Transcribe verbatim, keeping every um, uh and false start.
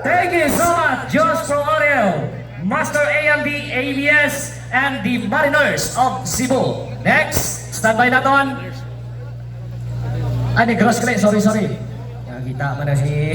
Thank you so much, Josh Pro Audio, Master A M B, A B S, and the Mariners of Cebu. Next, standby naton. Ay, ni Gross Clay, sorry, sorry. Nakita mo na si